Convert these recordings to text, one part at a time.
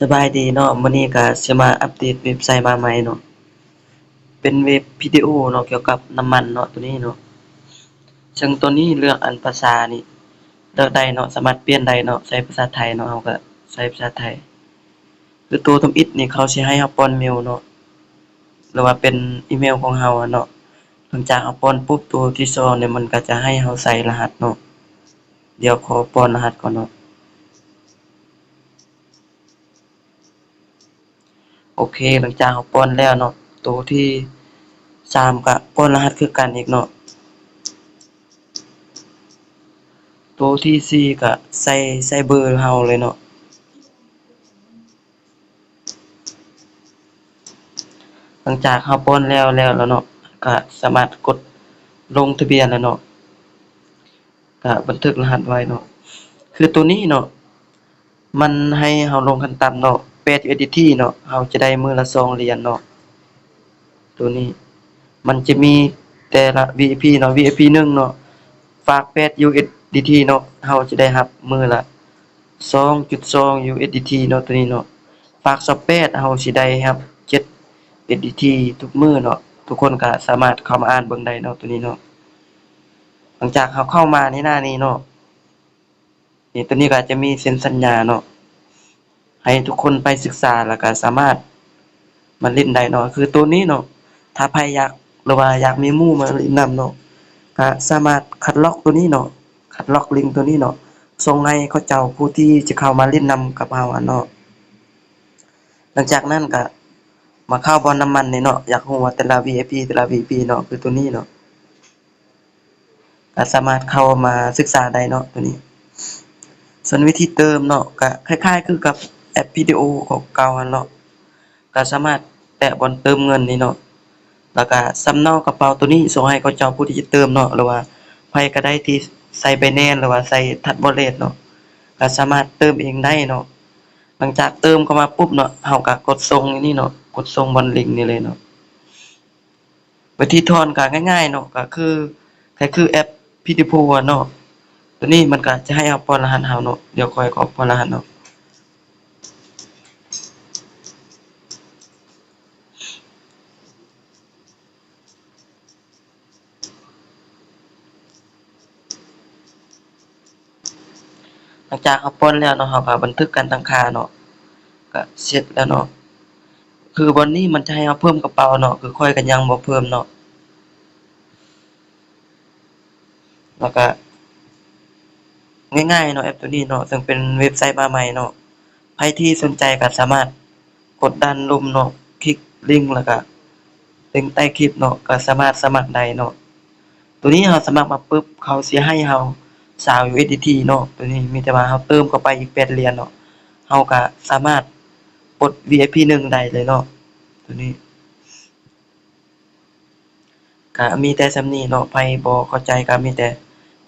ສະບາຍດີເນາະ, ມື້ນີ້ກະຊິມາອັບເດດເວັບໄຊມາໃໝ່ເນາະ, ເປັນເວັບວິດີໂອເນາະ ກ່ຽວກັບນ້ຳມັນເນາະ ໂຕນີ້ເນາະ. ເຊິ່ງໂຕນີ້ເລືອກອັນພາສານີ້ເລືອກໄດ້ເນາະ, ສາມາດປ່ຽນໄດ້ເນາະ, ໃຊ້ພາສາໄທເນາະ, ເຮົາກະໃຊ້ພາສາໄທ. ຄືໂຕທຳອິດນີ້ເຂົາຊິໃຫ້ເຮົາປ້ອນເມວເນາະ ຫຼືວ່າເປັນອີເມວຂອງເຮົາຫັ້ນເນາະ. ຫຼັງຈາກເຮົາປ້ອນປຸບ ໂຕທີສອງນີ້ມັນກະຈະໃຫ້ເຮົາໃສ່ລະຫັດເນາະ. ດຽວຂໍປ້ອນລະຫັດກ່ອນເນາະ. ໂອເຄ, ຫຼັງຈາກເຮົາປ້ອນແລ້ວເນາະ, ໂຕທີສາມກະປ້ອນລະຫັດຄືກັນອີກເນາະ. ໂຕທີສີ່ກະໃສ່ ໃສ່ເບີເຮົາເລີຍເນາະ. ຫຼັງຈາກເຮົາປ້ອນແລ້ວ ແລ້ວແລ້ວເນາະ, ກະສາມາດກົດລົງທະບຽນແລ້ວເນາະ, ກະບັນທຶກລະຫັດໄວ້ເນາະ. ຄືໂຕນີ້ເນາະ ມັນໃຫ້ເຮົາລົງຂັ້ນຕ່ຳເນາະ ແປດຢູເອັສດີທີເນາະ, ເຮົາຈະໄດ້ມື້ລະສອງຫຼຽນເນາະ. ໂຕນີ້ມັນຈະມີແຕ່ລະວີໄອພີເນາະ, ວີໄອພີໜຶ່ງເນາະ ຝາກແປດຢູເອັສດີທີເນາະ, ເຮົາຈະໄດ້ຮັບມື້ລະສອງຈຸດສອງຢູເອັສດີທີເນາະ ໂຕນີ້ເນາະ. ຝາກຊາວແປດ ເຮົາຊິໄດ້ຮັບເຈັດຢູເອັສດີທີທຸກມື້ເນາະ. ທຸກຄົນກະສາມາດເຂົ້າມາອ່ານເບິ່ງໄດ້ເນາະ ໂຕນີ້ເນາະ. ຫຼັງຈາກເຮົາເຂົ້າມາໃນໜ້ານີ້ເນາະ ນີ້ ໂຕນີ້ກະຈະມີເຊັນສັນຍາເນາະ ໃຫ້ທຸກຄົນໄປສຶກສາ ແລ້ວກະສາມາດມາຫຼິ້ນໄດ້ເນາະ. ຄືໂຕນີ້ເນາະ ຖ້າໃຜຢາກ ຫຼືວ່າຢາກມີໝູ່ມາຫຼິ້ນນຳເນາະ ກະສາມາດຄັດລອກໂຕນີ້ເນາະ, ຄັດລອກລິ້ງໂຕນີ້ເນາະ ສົ່ງໃຫ້ເຂົາເຈົ້າຜູ້ທີ່ຈະເຂົ້າມາຫຼິ້ນນຳກັບເຮົາຫັ້ນເນາະ. ຫຼັງຈາກນັ້ນກະມາເຂົ້າບ່ອນນ້ຳມັນນີ້ເນາະ, ຢາກຮູ້ວ່າແຕ່ລະວີໄອພີ ແຕ່ລະວີໄອພີເນາະ ຄືໂຕນີ້ເນາະ ກະສາມາດເຂົ້າມາສຶກສາໄດ້ເນາະ ໂຕນີ້. ສ່ວນວິທີເຕີມເນາະ ກະຄ້າຍໆຄືກັບແອັບວິດີໂອເກົ່າໆຫັ້ນເນາະ, ກະສາມາດແຕະບ່ອນເຕີມເງິນນີ້ເນາະ ແລ້ວກະສຳເນົາກະເປົາໂຕນີ້ສົ່ງໃຫ້ເຂົາເຈົ້າຜູ້ທີ່ຈະເຕີມເນາະ ຫຼືວ່າໃຜກະໄດ້ທີ່ໃຊ້ໄບແນນ ຫຼືວ່າໃຊ້ທັດວໍເລັດເນາະ ກະສາມາດເຕີມເອງໄດ້ເນາະ. ຫຼັງຈາກເຕີມເຂົ້າມາປຸບເນາະ ເຮົາກະກົດສົ່ງນີ້ເນາະ, ກົດສົ່ງບ່ອນລິ້ງນີ້ເລີຍເນາະ. ວິທີຖອນກະງ່າຍໆເນາະ, ກະຄື ກະຄືແອັບພີທີພູຫັ້ນເນາະ. ໂຕນີ້ມັນກະຈະໃຫ້ເຮົາປ້ອນລະຫັດເຮົາເນາະ, ດຽວຂ້ອຍຂໍປ້ອນລະຫັດເນາະ. ຫຼັງຈາກເຮົາປ້ອນແລ້ວເນາະ, ເຮົາກະບັນທຶກການຕັ້ງຄ່າເນາະ, ກະເສັດແລ້ວເນາະ. ຄືບ່ອນນີ້ມັນຈະໃຫ້ເຮົາເພີ່ມກະເປົາເນາະ, ຄືຂ້ອຍກະຍັງບໍ່ເພີ່ມເນາະ. ແລ້ວກະງ່າຍໆເນາະ ແອັບໂຕນີ້ເນາະ, ເຊິ່ງເປັນເວັບໄຊມາໃໝ່ເນາະ. ໃຜທີ່ສົນໃຈກະສາມາດກົດດ້ານລຸ່ມເນາະ, ຄລິກລິ້ງ ແລ້ວກະລິ້ງໃຕ້ຄລິບເນາະ, ກະສາມາດສະໝັກໄດ້ເນາະ. ໂຕນີ້ເຮົາສະໝັກມາປຶບ ເຂົາຊິໃຫ້ເຮົາຊາວຢູເອັສດີທີເນາະ. ໂຕນີ້ມີແຕ່ວ່າເຮົາເຕີມເຂົ້າໄປອີກແປດຫຼຽນເນາະ, ເຮົາກະສາມາດປົດວີໄອພີໜຶ່ງໄດ້ເລີຍເນາະ ໂຕນີ້. ກະມີແຕ່ສ່ຳນີ້ເນາະ, ໃຜບໍ່ເຂົ້າໃຈກະມີແຕ່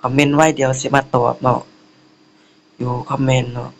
ຄອມເມັນໄວ້ ດຽວຊິມາຕອບເນາະ ຢູ່ຄອມເມັນເນາະ.